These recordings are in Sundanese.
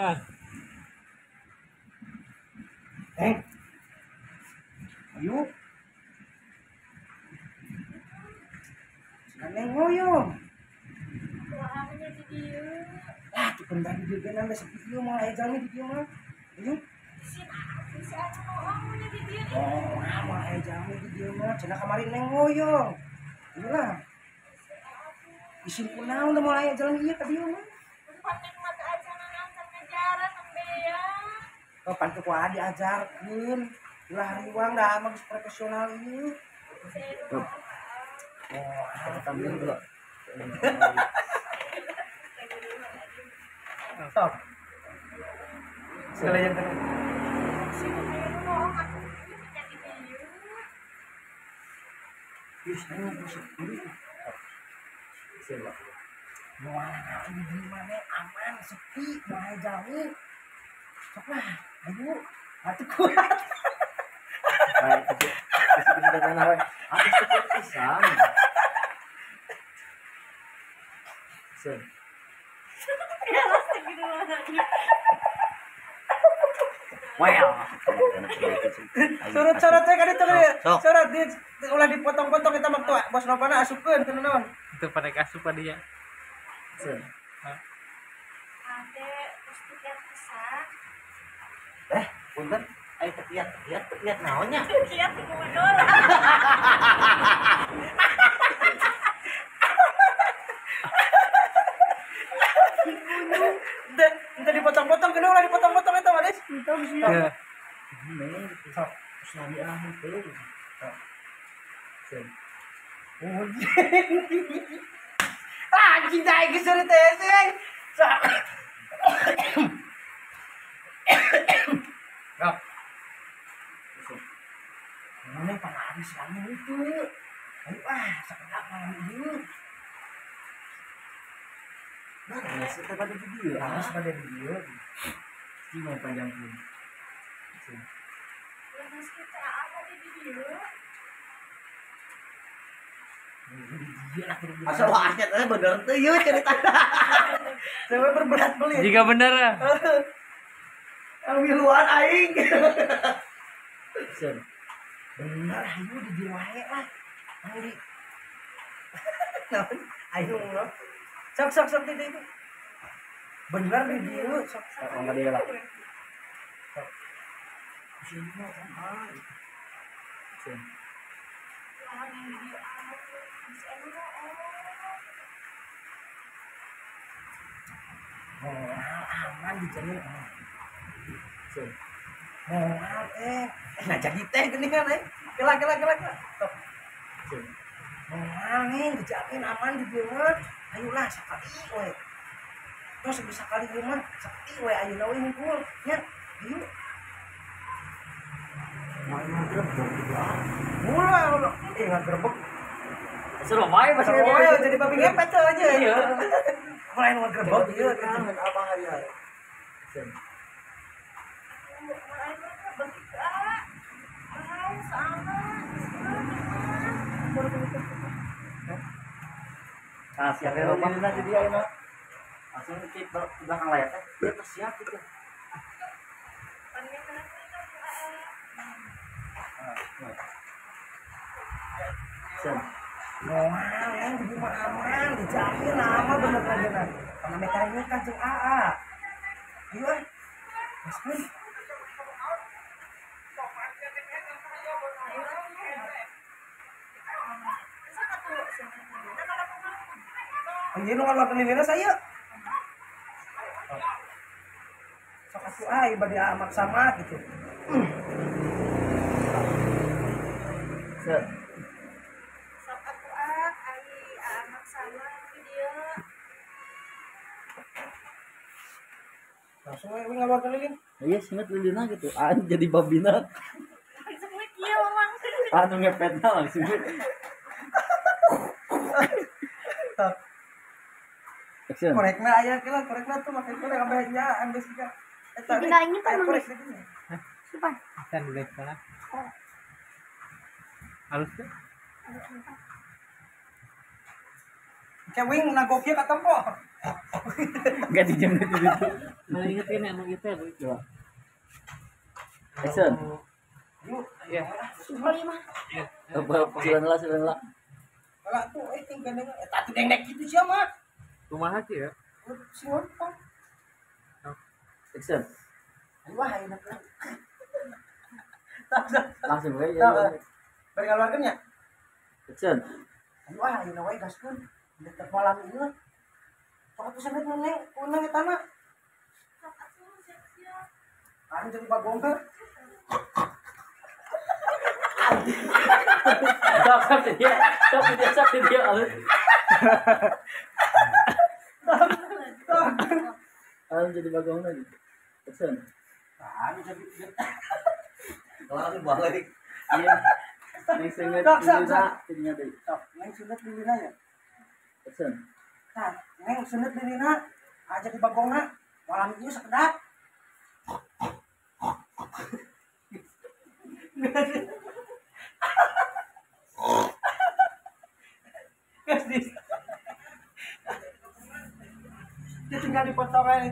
Eh. Ayo. Neng ngoyong. Wah, di dieu. Ah, tuh bentar di dieu nambah sepi ieu moal aya jalmi di dieu mah. Ayo. Isin si anu noong nya di dieu. Oh, moal aya jalmi di dieu mah. Cenah kamari neng ngoyong. Ayo lah. Isin kunaon da moal aya jalmi ieu ka dieu mah. Neng mah teu acan ngajaran nembe ya. Oh, pan ku diajarkeun. Ulah riwang da mah geus profesional ieu. Oh, tampilin dulu. Stop. Sekali yang kedua. Di mana aman sepi, mau jauh. Sok lah, ayo, atuh kuat. Surut-surut saya kan itu surut di ulah dipotong-potong kita mah tuh bos nopana asupkeun teu naon. Itu pada asup dia. Ade terus tiket pisan. Eh, punten aya tekiat naonnya? Tekiat di gubernur. Ente dipotong-potong kena ulah dipotong-potong eta mah, Des. Ya. Sok, suami ah henteu. Oh. Anjing teh geus seurit teh sih. Sok. Sok. Mana pangari selama itu. Ayo ah, sakedap malam ieu. Nah, kita pada di dieu. Harus pada di dieu. Gimana panjang pun. Terus kita apa di dieu? Asal wahnya teh bener teu ieu ceritana. Saya berberat belit. Jika bener. Yang miluan aing. Bener ayo di dieu wae lah. Anu di. Naon? Ayo ngono. Sok sok sok di dieu. Bener di dieu sok. Sok ka dieu lah. Sok. Oh, aman dijamin aman. Moal teh. Nah jadi teh geuningan eh. Kela kela kela kela. Tok. Moal nih dijamin aman di dieu mah. Ayolah sakali we. Terus bisa kali ieu mah sakali we ayeuna we hungkul nya. Ayo. Moal ngagrebek gitu ah. Mula ulah ngagrebek. Seru wae pas jadi babi ngepet tuh aja. Iya. Mulai ngagrebek ieu kangen abang hari-hari. Nah, siap ya rumah jadi ayo mah. Langsung ke belakang layar teh. Dia tersiap gitu. Moal yang di rumah aman, dijamin lama bener bener. Karena mekarnya kan jeung AA. Ayo ah. Mas Pun. Anjir nu ngaluarkeun lilina saya. Sok atuh ah bade amat sama gitu. Set. Sok atuh ah ai amat sama di dieu. Langsung we ngaluarkeun lilin. Iya, singet lilina gitu. Ah jadi babina. Langsung we kieu mamang. Anu ngepetna langsung. Action. Korekna aya kela, korekna tuh make korek ambeh nya ambeh siga. Eta ini pan korek. Supan. Kan udah sekolah. Halus tuh. Cewing nagoknya katempo. Enggak di jam itu. Nah, ingetin anu ieu teh, Bu. Action. Yuk, ya. Iya. Silan lah, silan lah. Kalau tuh tinggal gandeng eta tuh dengdek kitu sia mah. Kumaha sih ya? Si ngompong. Action. Wah, enak lah. Langsung we ya. Bari ngaluarkeun nya. Action. Wah, ayeuna wae gaskeun. Detek malam ieu lah. Sok atuh sampe neng, unang eta mah. Sok atuh siap-siap. Anu jadi bagong teh. Sok dia, sok dia, sok dia alus. Anu jadi bagong lagi. Action. Anu jadi langsung balik. Iya. Neng senget jadinya deui. Sok, neng sunat lilina ya. Action. Tah, neng sunat lilina aja di bagongna. Malam ieu sakedap. Dia tinggal dipotong aja.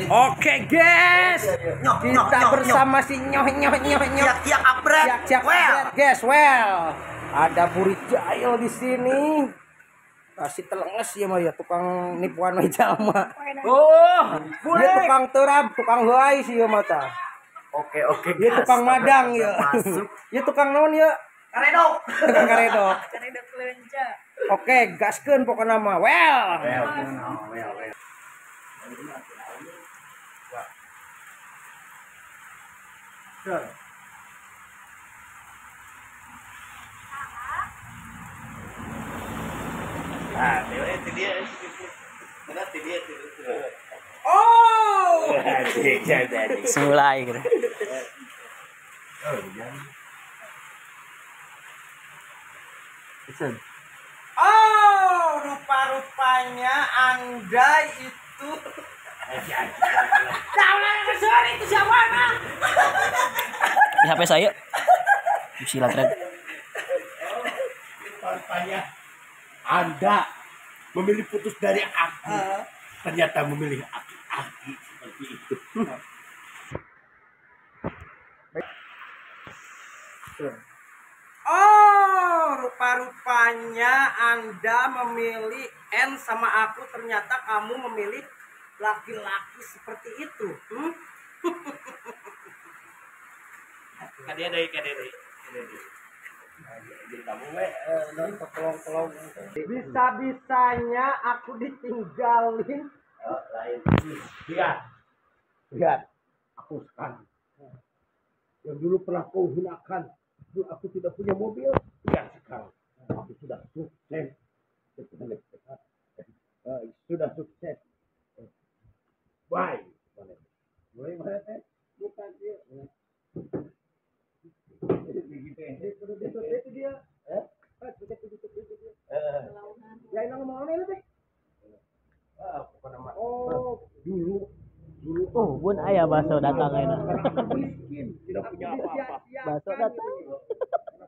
Oke guys, kita bersama si nyoh nyoh nyoh nyoh. Siap upgrade. Siap upgrade guys. Well, ada Burit Jail di sini. Kasih telenges ya mah ya tukang nipuan we jalma. Oh, dia tukang terab, tukang heuay sih ya mata. Oke oke. Dia tukang madang ya. Dia tukang naon ya? Karedok. Tukang karedok. Karedok lenca. Oke, gaskeun pokona mah. Well. Well, well, well. Ah, dia. Oh. Mulai gitu. Oh, rupa-rupanya Anda itu. Itu siapa nah? Di HP saya. Sila thread. Rupanya Anda memilih putus dari aku. Ternyata memilih aki-aki seperti itu. Oh, rupa-rupanya Anda memilih N sama aku, ternyata kamu memilih laki-laki seperti itu. Hmm? Bisa-bisanya aku ditinggalin. Lihat, lihat, aku sekarang yang dulu pernah kau hinakan, dulu aku tidak punya mobil, lihat sekarang aku sudah sukses, sudah sukses. Bye. Mulai mana teh? Bukan dia. Itu dia. Ya ini ngomong ini teh. Oh, dulu. Oh, bun ayah bakso datang ini. Miskin, tidak punya apa-apa. Bakso datang.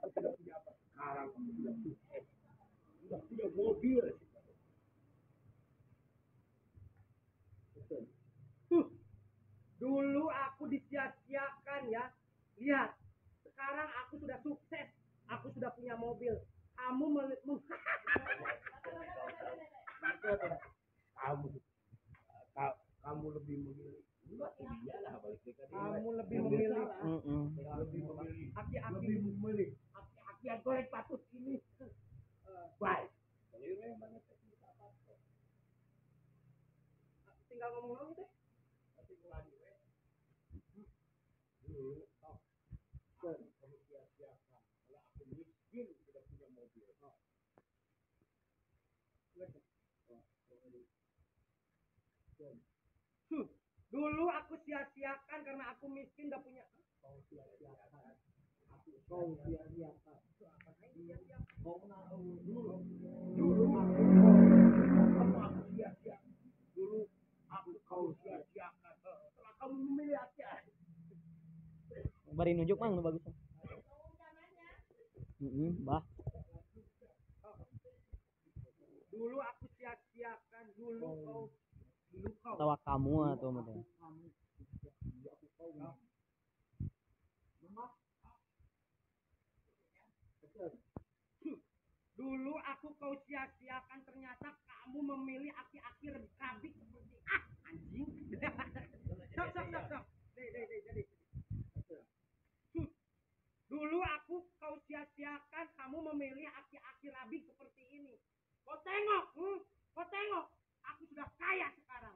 Aku tidak punya apa. Sekarang aku sudah sukses. Sudah punya mobil. Dulu aku disia-siakan ya. Lihat, sekarang aku sudah sukses. Aku sudah punya mobil. Kamu kamu lebih memilih. Kamu lebih memilih. Lebih memilih. Aki-aki. Lebih memilih. Aki-aki yang goreng patut ini. Bye. Tinggal ngomong lagi deh. Dulu, kamu sia-siakan. Kalau aku miskin tidak punya mobil. Dulu aku sia-siakan karena aku miskin tidak punya. Kau sia-siakan. Aku kau sia-siakan. Kau dulu. Dulu aku sia-siakan. Dulu aku kau sia-siakan. Setelah kamu memilih aku. Bari nunjuk mang nu bagus. Bah. Dulu aku sia-siakan, dulu kau, dulu kau. Tawa kamu atau mah teh. Kamu, dulu aku kau. Maaf. Dulu aku kau sia-siakan, ternyata kamu memilih aki-aki rabik seperti ah anjing. Sok sok sok sok. Deh deh deh jadi. Dulu aku kau sia-siakan, kamu memilih aki-aki rabik seperti ini. Kau tengok, Kau tengok, aku sudah kaya sekarang.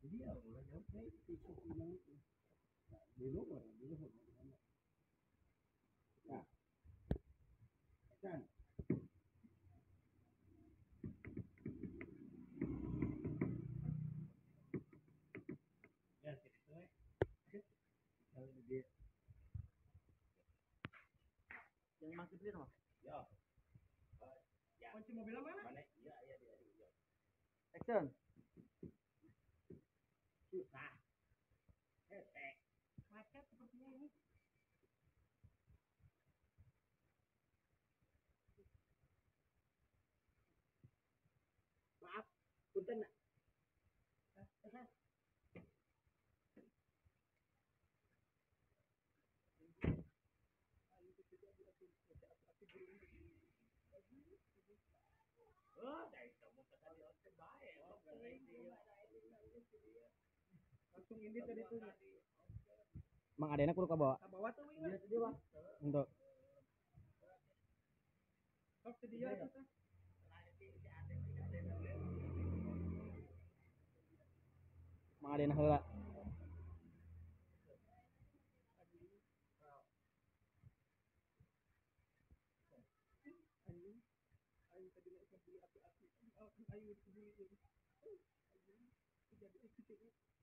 Jadi ya ulah jauh kayak tisu bilang itu. Nah, dulu orang dulu mana? Nah, dan Ya, gitu we. Kalau dia yang masih beli mah? Ya. Ya. Kunci mobilnya mana? Mana? Iya, iya, iya, iya. Action. Susah. Hesek. Macet sepertinya ini. Maaf, punten. Oh, dari kamu ke tadi oke bae. Langsung ini tadi tuh. Mang adena kudu ka bawa. Ka bawa tuh Iya, tadi, Bang. Untuk sok sedia itu teh. Mang adena heula. Anjing. Aing tadi nek beli aki-aki. Aing dibeli. Anjing. Jadi